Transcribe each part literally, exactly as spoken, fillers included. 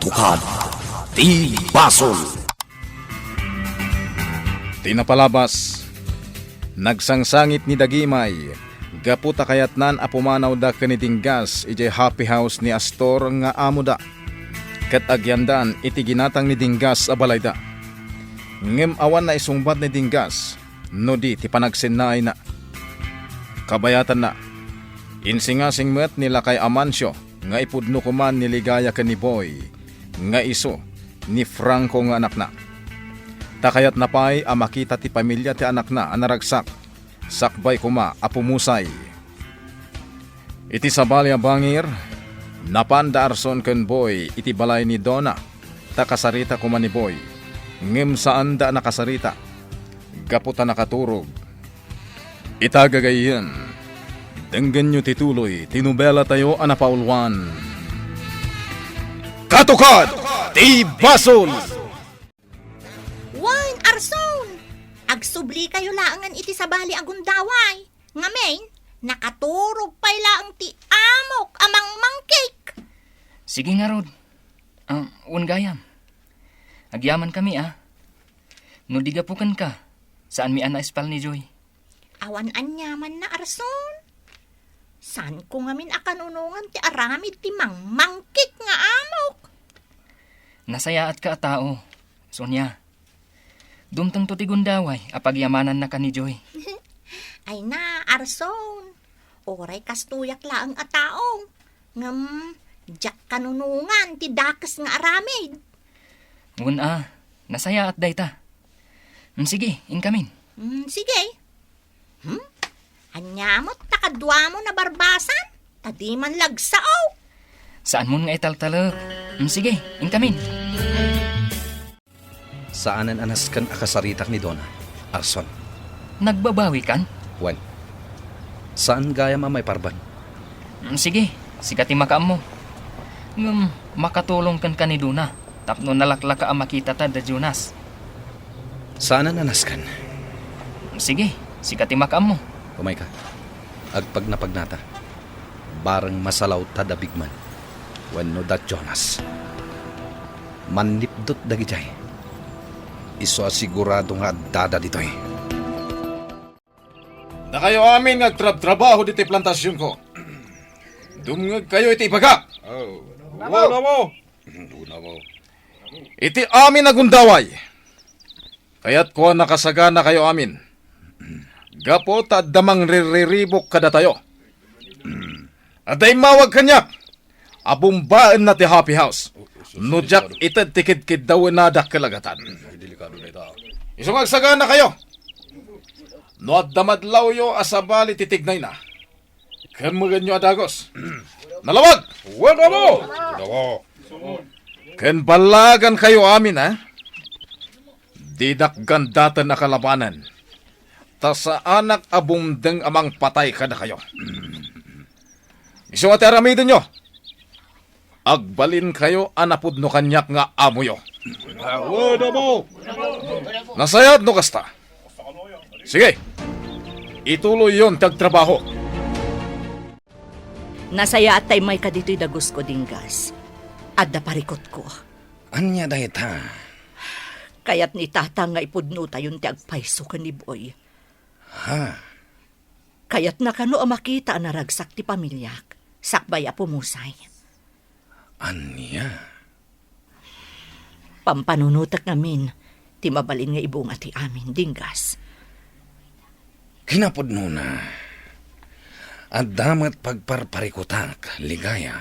Tukad ti basol. Ti napalabas, nagsangsangit ni Dagimay gapu ta kayatnan a pumanawda ken ni Dinggas idiay happy house ni Astor nga amoda, ket agyandan iti ginatang ni Dinggas a balayda. Ngem awan naisungbat ni Dinggas no di ti panagsennaayna. Kabayatanna, insingasing met ni lakay Amancio nga ipudno koman ni Ligaya ken ni Boy nga isu ni Franco nga anakna. Ta kayatna pay a makita ti pamilia ti anakna a naragsak, sakbay koma a pumusay. Iti sabali a bangir, napan da Arson ken Boy iti balay ni Dona, ta kasarita koma ni Boy, ngem saanda a nakasarita, gapu ta nakaturog. Ita gagayyem, denggenyo ti tuloy ti nobelatayo a napauluan, Katukad ti Basol! Wen, Arson! Agsublikayo laengen iti sabali a gundaway. Ngamin, nakaturog pay laeng ti amok a mangmangkik. Sige ngarud. Ah, wen gayam. Agyamankami, a. No di gapu kenka, saanmi a naespal ni Joy. Awan aniamanna, Arson. Saanko ngamin a kanunongan ti aramid ti mangmangkik nga amok. Nasayaatka a tao, Sonia. Dumtengto ti gundaway a pagyamanannaka ni Joy. Ay na, Arson. Uray kastoyak laeng a tao. Ngem, diak kanunongan ti dakes nga aramid. Wen a, nasayaat dayta. Mm, sige, inkamin. Mm, sige. Hmm? Ania met ta kaduamon a barbasan? Ta di man lagsao. Saanmon nga italtalek. Mm, sige, inkamin. Saanen a nasken a kasaritak ni Dona, Arson. Nagbabawikan? Wen. Saan gayam a maiparban? Mm, sige, sika ti makaammo. Ngem, makatulong kenka ni Dona tapno nalaklaka a makitata da Jonas. Saanen a nasken. Mm, sige, sika ti makaammo. Umayka. Agpagnapagnata. Bareng masalawta da Bigman wenno da Jonas. Mannipdut dagidiay. Isu a sigurado nga addada ditoy. Dakayo amin nga agtrabtrabaho ditoy plantasionko. Dumngegkayo iti ibagak. Oh. Una mo. Una mo. Iti amin a gundaway, kayatko a nakasaganakayo amin. Gapu ta adda mangrirriribuk kadatayo. Adda immawag kaniak a bombaenna ti Happy House no diak ited ti kidkiddawenadak kalagatan. Isu nga agsaganakayo. No adda madlawyo a sabali ti tignayna, ken megenyo a dagus. Nalawag! Wen, amo! Ken ballagankayo amin, a? Didak gandaten a kalabanen, ta saanak a bumdeng a mangpatay kadakayo. Isu nga ti aramidenyo. Agbalinkayo a napudno kaniak nga amoyo. Wen, amo! Nasayaat no kasta. Sige, ituloyyon ti agtrabaho. Nasayaat ta immayka ditoy dagusko, Dinggas. Adda parikutko. Ania dayta? Kayat ni Tata nga ipudnotayon ti agpayso ken ni Boy. Ha? Kayatna kano a makita a naragsak ti pamiliak, sakbay a pumusay. Ania? Pampanunotek ngamin ti mabalin nga ibunga ti amin, Dinggas. Kinapudnona, adda met pagparparikutak, Ligaya.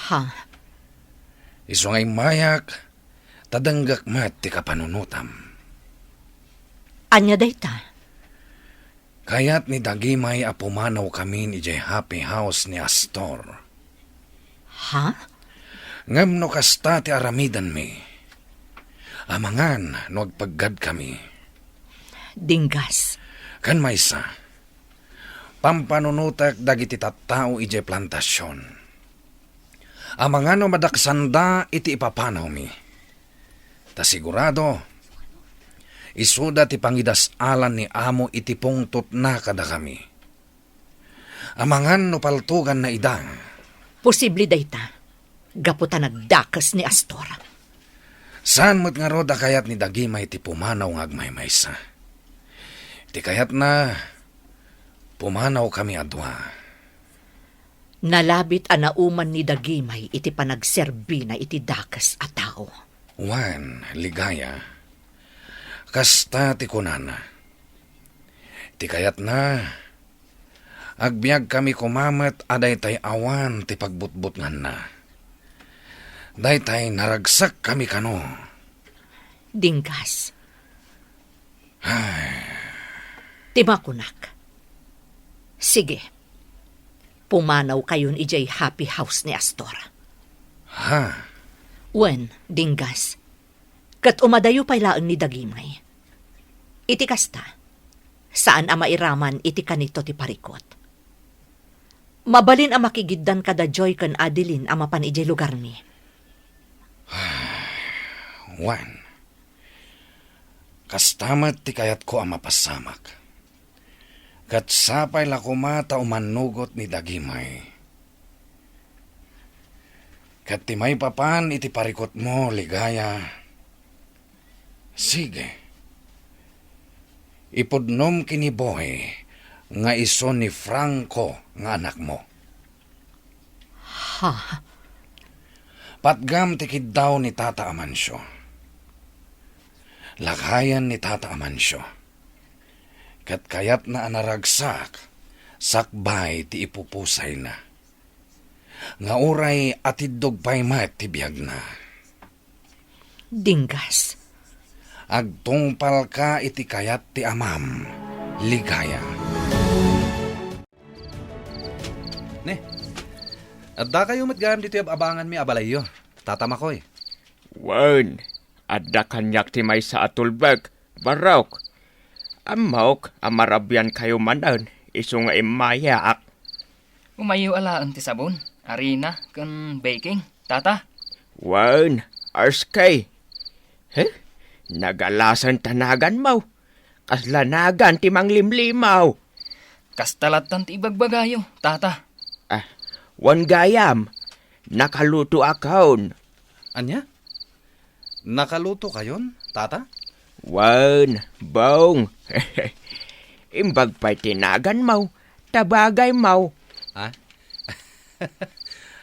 Ha? Isu nga immayak, ta denggek met ti kapanunotam. Ania dayta? Kayat ni Dagimay a pumanawkamin idiay happy house ni Astor. Ha? Ngem no kasta ti aramidenmi, amangan no agpeggadkami. Dinggas. Ken maysa, pampanunotek dagiti tattao idiay plantasion. Amangan no madaksanda iti ipapanawmi. Ta sigurado, isuda ti pangidas-alan ni Amo iti pungtotna kadakami. Amangan no paltoganna ida. Posible dayta. gapu ta nagdakes ni Astor. Saan met ngarud a kayat ni Dagimay ti pumanaw nga agmaymaysa. Ti kayatna, pumanawkami a dua. Nalabit a nauman ni Dagimay iti panagserbina iti dakes a tao. Wen, Ligaya, kasta ti kunana. Ti kayatna, agbiagkami koma met a daytay awan ti pagbutbutnganna. Daytay naragsakkami kano. Dinggas. Ay. Ti makunak. Sige. Pumanawkayon idiay happy house ni Astor. Ha? Wen, Dinggas. Ket umadayo pay laeng ni Dagimay. Iti kasta, saan a mairaman iti kanito ti parikut. Mabalin a makigiddan kada Joy ken Adeline a mapan idiay lugarmi. Wen, kasta met ti kayatko a mapasamak. Ket sapay la koma ta umannugot ni Dagimay. Ket ti maipapan iti parikutmo, Ligaya, sige, ipudnom ken ni Boy nga isu ni Franco nga anakmo. Ha? Patgam ti kiddaw ni Tata Amancio. Lakayen ni Tata Amancio. Ket kayatna a naragsak sakbay ti ipupusayna. Nga uray atiddog pay met ti biagna. Dinggas. Agtungpalka iti kayat ti amam, Ligaya. Ne, addakayo met gayam ditoy ab-abanganmi a balayyo, Tata Makoy. Wen, adda kaniak ti maysa a tulbek, Barok. Ammok a marabiankayo manen isu nga immayak. Umayyo alaen ti sabon, arina, ken baking, Tata. Wen, Arskay. He? Nagalasen ta naganmo. Kasla nagan ti manglimlimaw. Kasta lattan ti ibagbagayo, Tata. Ah, wen gayam, nakalutoakon. Ania? Nakalutokayon, Tata? Wen, Bong. Imbag pay ti naganmo, ta bagaymo. Ha?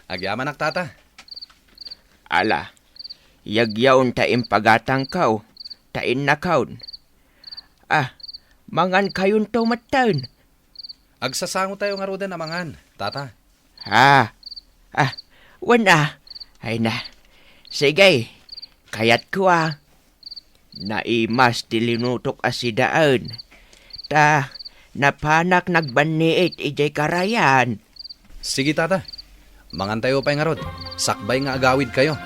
Agyamanak, Tata. Ala, yagyaw ta impagatangko, ta innakon. Ah, mangankayonto metten. Agsasangotayo ngaruden a mangan, Tata. Ha? Ah, wen a. Ay na. Sige, kayatko a. Naimas ti linutok a sidaen. Ta, napanak nagbanniit idiay karayan. Sige, Tata. Mangantayo pay ngarud, sakbay nga agawidkayo.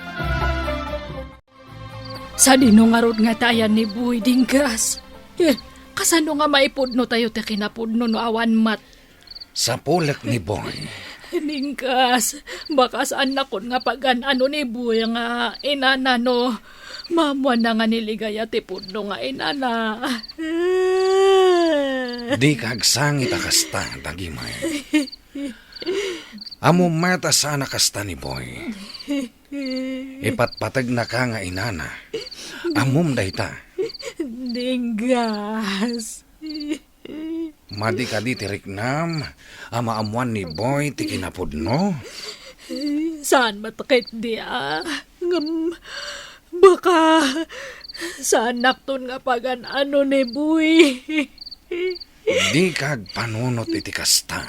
Sadino ngarud nga ti ayan ni Boy, Dinggas? Eh, kasano nga maipudnotayo ti kinapudno no awan met? Sapulek ni Boy. Dinggas, baka saannakon nga pagan-ano ni Boy nga inana no maammoanna nga ni Ligaya ti pudno nga inana. Dika agsangit a kasta, Dagimay. Ammom met a saan a kasta ni Boy. Ipatpategnaka nga inana. Ammom dayta. Dinggas. Madi kadi ti riknam a maammoan ni Boy ti kinapudno? Saan met ketdi a. Ngem, baka saannakton nga pagan-ano ni Boy. Dika agpanunot iti kasta.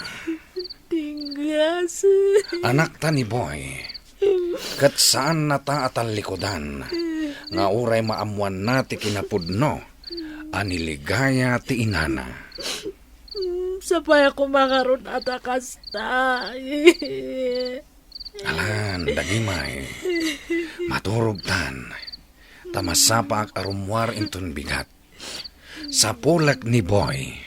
Dinggas. Anakta ni Boy. Ket saannata a tallikudan nga uray maammoanna ti kinapudno a ni Ligaya ti inana. Mm, sapay a kumangarod a ta kasta. Alan, Dagimay. Maturogtan. Ta masapaak a rummuar inton bigat. Sapulek ni Boy.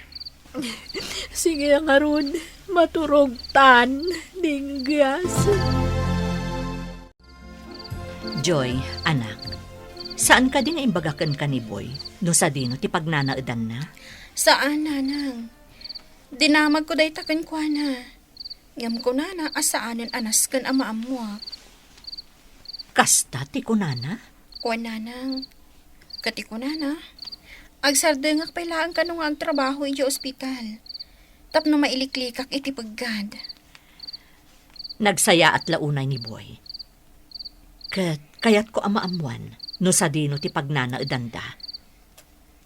Sige ngarud, maturogtan, Dinggas. Joy, anak, saan kadi nga imbaga kenka ni Boy no sadino ti pagnanaedanna? Saan, Nanang. Dinamagko dayta kenkuana. Ngem kunana a saanen a nasken a maammoak. Kasta ti kunana? Wen, nanang. Ket ti kunana, agsardengak pay laeng kano nga agtrabaho idiay ospital tapno mailiklikak iti peggad. Nagsayaat la unay ni Boy. Ket kayatko a maammuan no sadino ti pagnanaedanda.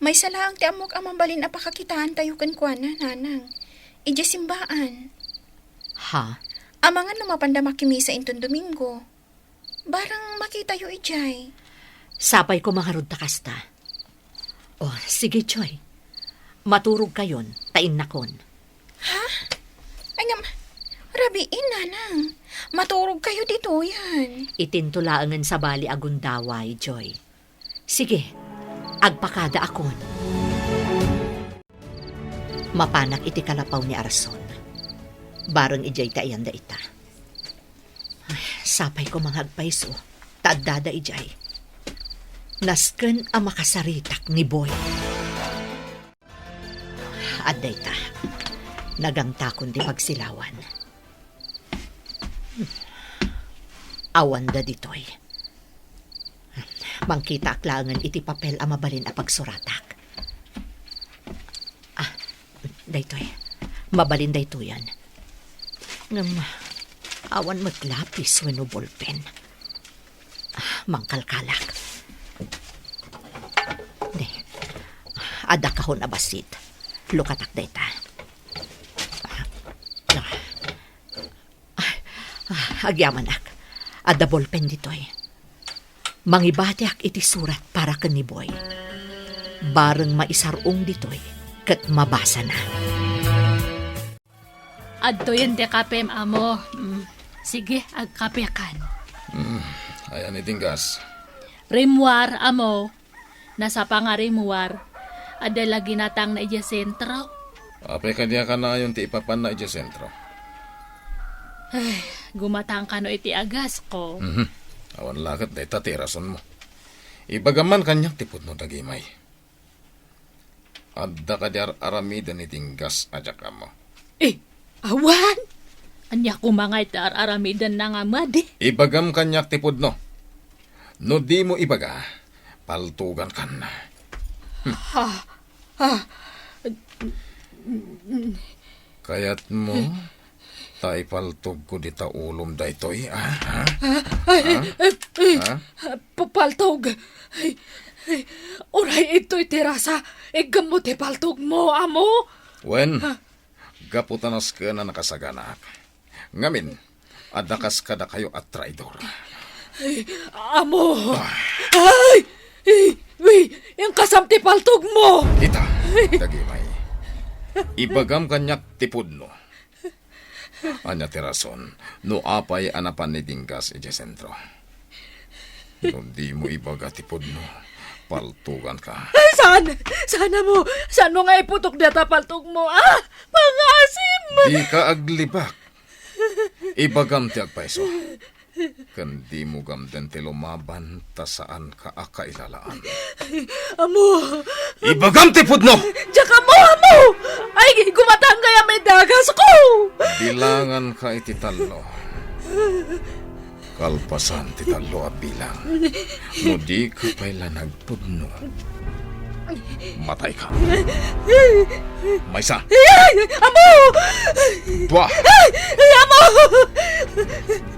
Maysa laeng ti ammok a mabalin a pakakitaantayo kenkuana, nanang. Idiay simbaan. Ha? Amangan no mapanda makimisa inton Domingo. Barang makitayo idiay. Sapay ko mangarud ta kasta. Oh, sige, Joy. Maturog kayon, ta innakon. Ha? Ay, ngem, rabiin, nanang. Maturog kayo ditoyen. Itinto laengen sabali a gundaway, Joy. Sige, agpakada akon. Mapanak iti kalapaw ni Arson. Bareng idiay ti ayanda ita. Ay, sapay ko nga agpayso, ta addada idiay. Nasken a makasaritak ni Boy. Adda ita. Nagangtakon ti pagsilawan. Awanda ditoy. Mangkitaak laengen iti papel a mabalin a pagsuratak. Ah, daytoy. Mabalin daytoyen. Ngem, awan met lapis wenno bolpen. Ah, mangkalkalak. Di, adda kahon a bassit. Lukatak dayta. Ah, ah. Ah, ah, agyamanak. Adda bolpen ditoy. Mangibatiak iti surat para ken ni Boy. Bareng maisar-ong ditoy ket mabasana. Adtoyen ti kapem, amo. Mm, sige, agkapekan. Mm, ayan iti gas. Rimmuar, amo. Nasapa nga rimmuar. Adda la ginatangna idiay sentro. Apay kadi a kanayon ti ipapanna idiay sentro? Ay, gumatang kano iti agasko. Mhm. Awan la ket dayta ti rasonmo. Ibagam man kaniak ti pudno, Dagimay. Adda kadi ar-aramiden iti inggas a diak ammo? Eh, awan! Ania koma nga iti ar-aramidenna nga madi? Ibagam kaniak ti pudno. No dimo ibaga, paltugankan. Ha? Ha? Kayatmo ta ipaltogko dita ulom daytoy, ah? Ha? Ay, Ha? ay, ay, Ha? pa-, paltog. Ay, ay, uray itoy ti rasa, iggammo ti paltogmo, amo? Wen, Ha? gapu ta nasken a nakasaganak. Ngamin, adda kas kadakayo a traidor. Ay, amo. Ah. Ay! Ay, wi, inkasam ti paltogmo. Ita, Dagimay. Ibagam kaniak ti pudno. Ania ti rason no apay a napan ni Dinggas idiay sentro? No dimo ibaga ti pudno, paltuganka. Ay, saan? Saan mo? Saan mo nga iputok data paltogmo? Ah! Pangasim! Dika aglibak. Ibagam ti agpayso. Ken dimo gamden ti lumaban ta saanka a kailalaan. Amo! Ibagam ti pudno! Diak ammo, amo! Ay, gumatang gayam iti agasko! Bilanganka iti tallo. Kalpasan ti tallo a bilang, no dika pay la nagpudno, matayka. Maysa. Ay, amo! Dua. Ay, amo!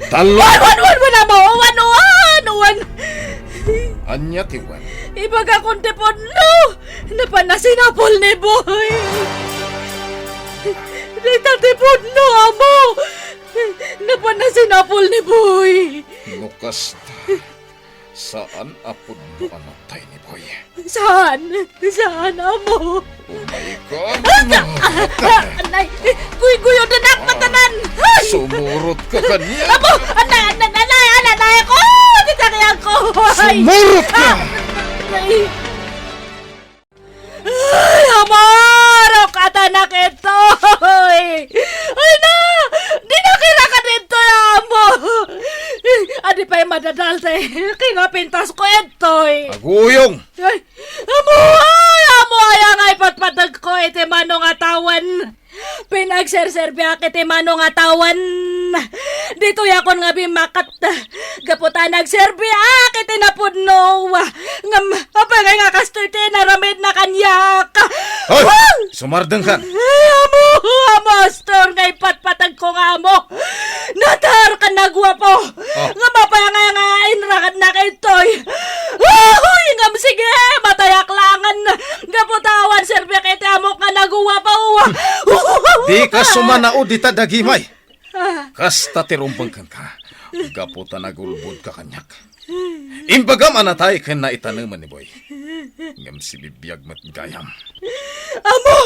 Tallo. Wan, wan, wan, wan, amo! Wan, wan, wan! Ania ti wan? Ibagakon ti pudno! Napan a sinapol ni Boy! Dita ti pudno, amo! Napan a sinapol ni Boy! No kasta, saan a pudno a natay ni Boy? Saan? Saan, amo? Oh my God! Anay! Guyguyodenak patanan! Ay! Sumurot ka kaniak! Amo! Anay! Anay! Anay! Anay! Ako! Titaki ako! Ay! Sumurot ka! Ay! Ay, amaro, katanak itoy! Ay na! Dinakira ka ditoy, amo! Adi pay madadal, tay. Kinapintas ko itoy! Aguyong! Ay, amo! Ay, amo! Ay, angay patpatag ko iti mano nga tawen! Pinagserserbiak iti mano nga tawen! Ditoy akon nga bimmaket gapu ta nagserbiak iti napudno. Ngem apay nga kastoy ti inaramidna kaniak? Hoy! Wow! Sumardengkan. Ay, amo, amo, Astor, nga ipatpatagko nga amo. Natar ken naguapo. Oh. Ngem apay nga, nga inrakadnak itoy? Uy, ngem sige, matayak langen. Gapu ta awan serbiak iti amok nga naguapo. Dika sumanao dita dagimay. Ah. Kasta ti rumbeng kenka, gapu ta nagulbodka kaniak. Imbagam a natay ken naitanemen ni Boy. Ngem sibibiag met gayam. Amo,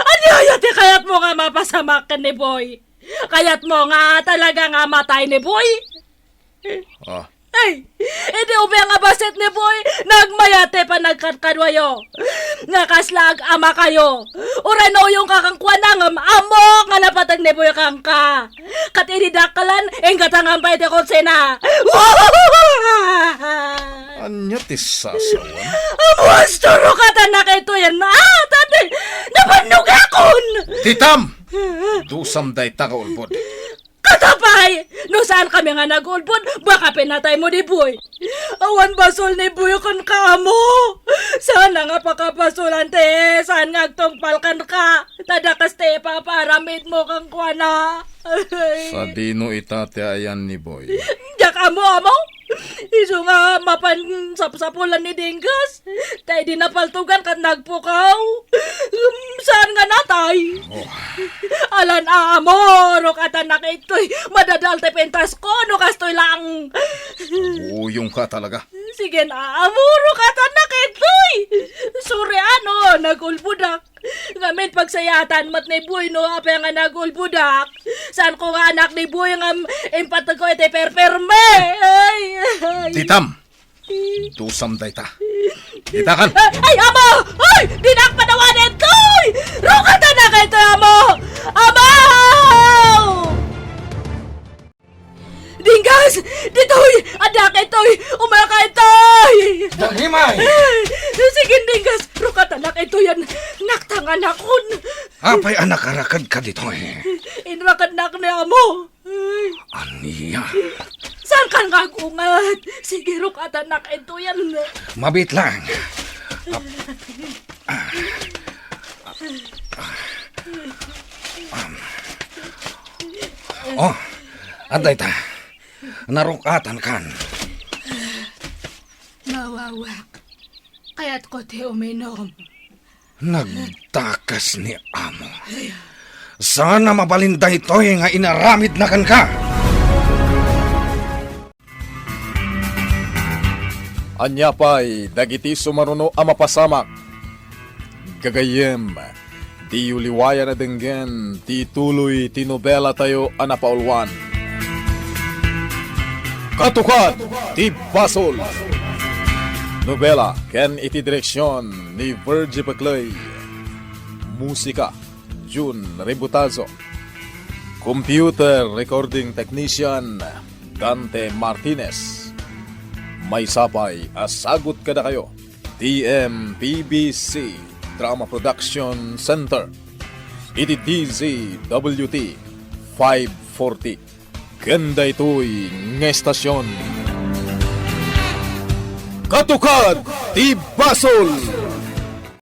ania aya ti kayatmo nga mapasamak ken ni Boy? Kayatmo nga talaga nga matay ni Boy? Ah. Ay, idi ubing nga bassit ni Boy, nagmayat ti panagkadkaduayo. Nga kasla ag-amakayo. Uray nauyongka kenkuana ngem ammok nga napateg ni Boy kenka. Ket idi dakkelan, inggatangan pay ti kutsina. Ania ti sasawen? Amo, Astor, rukatan na kayto yan. Ah, tati, napannogakon! Titam! Dusam dayta nga ulbod. Ket apay, no saankami nga nagulbod, baka pinataymo ni Boy. Awan basol ni Boy kenka, amo. Saan nga pakabasolan ti saan nga agtungpal kenka. Ta dakes ti ipapaaramidmo kenkuana. Sadino ita ti ayan ni Boy? Diak ammo, amo. Isu nga mapan sapsapulan ni Dinggas. Ta idi napaltugan ket nagpukaw. Hmm, saan nga natay? Oh. Alan a amo, rukatan na kaytoy. Madadael ti pintasko no kastoy lang. Uyong ka talaga. Sige na, amo, rukatan na kaytoy. Sorry, ano, nagulbodak. Ngamin pagsayaatan met ni Boy no apay nga nagulbodak. Saan ko nga anak ni Boy nga impateg ko iti perperme. Ay, ay. Titam. Dusam dayta. Ditakan. Ay, amo! Ay, dinak padawan ditoy! Rukatan na kaytoy, amo! Amo! Dinggas! Ditoy! Adda kaytoy! Umay ka itoy! Dagimay! Sige, Dinggas! Rukatan na kaytoy yan! Naktangan akon! Apay a nakarakad ka ditoy? Inrakadnak ni amo! Ania? Saan ka nga agunget? Sige, rukatan na kayto yan. Mabit lang. Oh, adda ita. Narukatan kan. Mawawak. Kayatko ti uminom. Nagtakas ni amo. Saan a mabalin daytoy nga inaramidna kenka? Ania pay dagiti sumaruno a mapasamak? Gagayyem, diyo liwayan a denggen ti ituloy ti nobelatayo a napauluan. Katukad ti Basol. Nobela ken iti direksion ni Virgie Peclay. Musika, Jun Rebutazo. Computer recording technician, Dante Martinez. Maysa pay a sagut kadakayo ti M P B C Drama Production Center iti D Z W T five forty. Ken daytoy nga estasion, Katukad ti Basol!